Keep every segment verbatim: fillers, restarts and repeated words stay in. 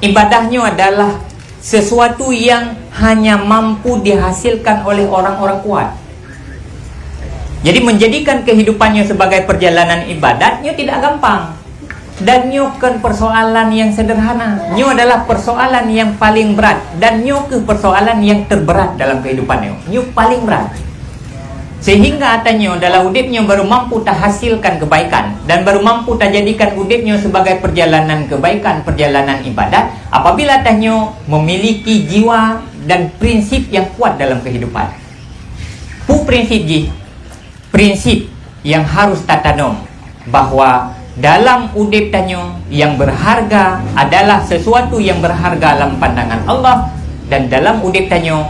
Ibadah nyoe adalah sesuatu yang hanya mampu dihasilkan oleh orang-orang kuat. Jadi, menjadikan kehidupan nyoe sebagai perjalanan ibadat nyoe tidak gampang. Dan nyoe kon persoalan yang sederhana. Nyoe adalah persoalan yang paling berat. Dan nyoe keuh persoalan yang terberat dalam kehidupan nyoe. Nyoe paling berat. Sehingga ata nyoe dalam udeb nyoe baru mampu tahasilkan kebaikan dan baru mampu tajadikan udeb nyoe sebagai perjalanan kebaikan, perjalanan ibadat, apabila ata nyoe memiliki jiwa dan prinsip yang kuat dalam kehidupan. Pu prinsip jih, prinsip yang harus tatanom bahwa dalam udeb tanyoe yang berharga adalah sesuatu yang berharga dalam pandangan Allah, dan dalam udeb tanyoe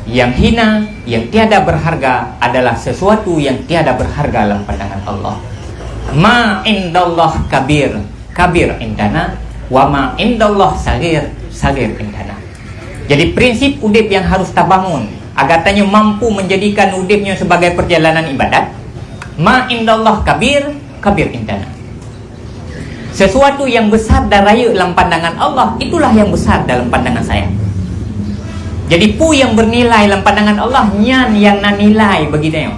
yang hina, yang tiada berharga adalah sesuatu yang tiada berharga dalam pandangan Allah. Ma indallah kabir, kabir indana, wa ma indallah sagir, sagir indana. Jadi, prinsip udeb yang harus tabangun agar tanyoe mampu menjadikan udeb nyoe sebagai perjalanan ibadat. Ma indallah kabir, kabir indana. Sesuatu yang besar dan rayeuk lam pandangan Allah, itulah yang besar dalam pandangan saya. Jadi, pu yang bernilai lam pandangan Allah, nyan yang na nilai bagi tanyoe.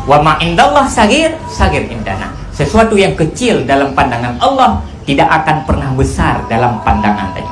Wa ma indallah sagir, sagir indana. Sesuatu yang kecil dalam pandangan Allah tidak akan pernah besar dalam pandangan tanyoe.